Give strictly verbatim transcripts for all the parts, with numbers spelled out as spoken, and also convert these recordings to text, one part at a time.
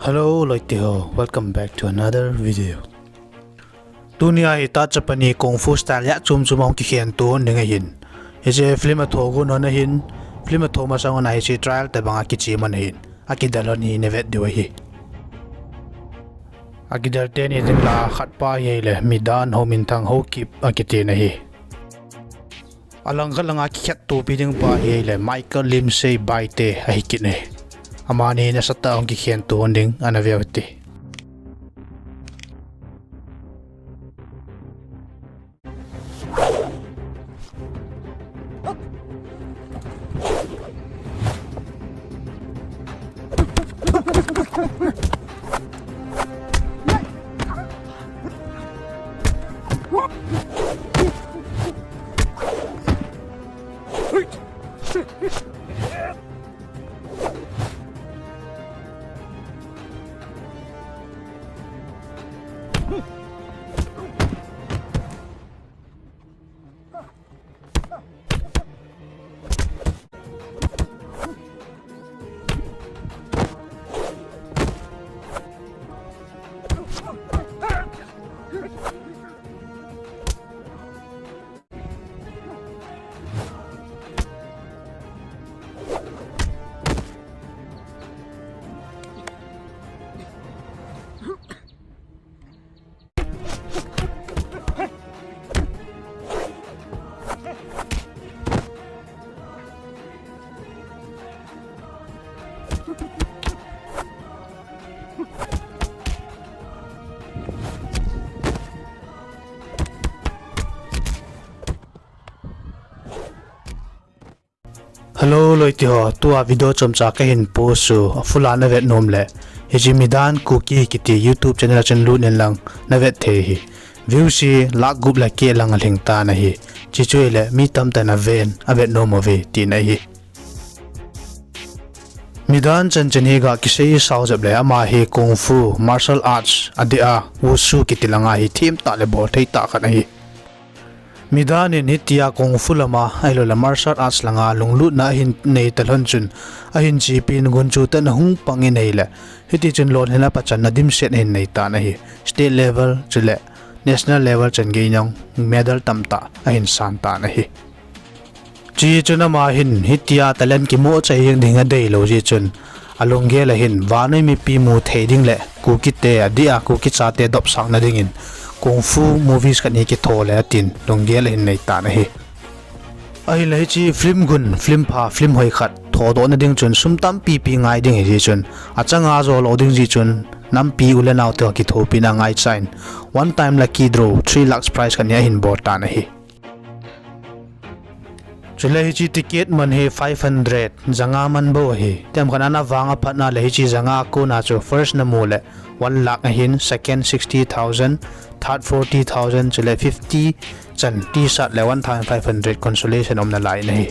Hello, loite ho, welcome back to another video. Tunia hi ta Japanese kung fu style ya chum chum hung kikhen to ding ahin. Hiche film a thogun hon ahin, film a tho masang hon a hiche trial tabang a kichim hon ahin. Akidel hon hi navet diu ahi. Akidel teni ding lah a khat pa hi ahile, Midan Hominthang Haokip akiti na ahi. Alang khat langa kikhettopi ding pa hi ahile, Michael Limsei Baite ahi kit e. Amani nasatah a hung kikhen to hon ding ana veu hite. Hello, loite ho, tua video chomcha kahin post u, a full a navet nom le, hiche Midan Kuki kiti YouTube channel a chun lut in lang navet thei ahi. Views hi lakh gup le keh lang alhing tan ahi. Chuche chu ahile mi tamtah in aven, avet nom uve tina ahi. Midan chanchin hi ga kisei sao jep le, ama hi kung fu, martial arts, adeh a, wushu kiti langa hi themtah le bolthei tah khat ahi. Midan in hitia kung fu lama, ahilou le martial arts langa lunglutna ahin nei talhon chun, ahin chepin gunchu tah in ahung pang in ahile, hitichun lolhinna pachanna dimset ahin nei tan ahi. State level chule national level chan gei jong medal tamtah ahin san tan ahi. Chuchun ama hin hitia talent kimoh chai jeng ding adeilou jeh chun, alunggel a hin vannoi mipi mu thei ding le Kukite, adeh a Kuki chate dopsahna dingin kung fu movies khat hi kitho le atin lunggel ahin nei tan ahi. Ahinla hiche film gun, film pha, film hoi khat thodohna ding chun sum tampipi ngai ding ahi jeh chun, achanga jolou ding jeh chun, nampi u le naote ho kithopina ngaichan, one time lucky draw, three lakhs prize khat hi ahin bol tan ahi. Chule hiche ticket man hi five hundred, janga man bou ahi. Tem khat ana vang aphatna le hiche janga a kona chu first namu le one lakh ahin, second sixty thousand, third forty thousand, chule fifty chan T-shirt le one thousand five hundred consolation umna lai in ahi.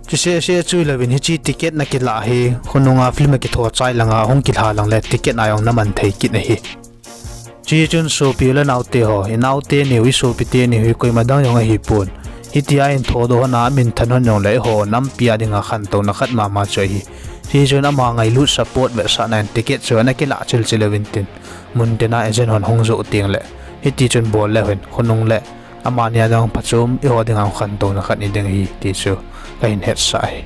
Chuseh seh chuilouvin hiche ticket nakilah hi khonunga film akitho chai langa hung kilha lang le ticket a jong naman thei kit ahi. Chuchun sopi u le naote ho, inaote niu, isopite niu hi koima dang jong ahipon, hitia hin thodoh hon a amin than hon jongle eiho nampi a dinga khantouna khat mama chu ahi. Chuchun ama ngailut support vetsahna in ticket chu ana kilah chilchil uvin tin, muntina agent hon hung joh tengle hitichun bol leu hen khonung le amani a jong phachom eiho dinga khantouna khat hiding ahi ti chu kahin hetsah ahi.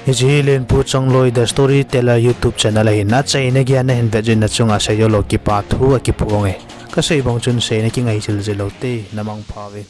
Hiche hi Lenpu Chongloi The Storyteller YouTube channel ahin, achaina geiya nahin vet jeh in nachunga seijou lou kipathu akiphong e. Kasei bang chun seina kingai chilchil lou te, namangpha uvin.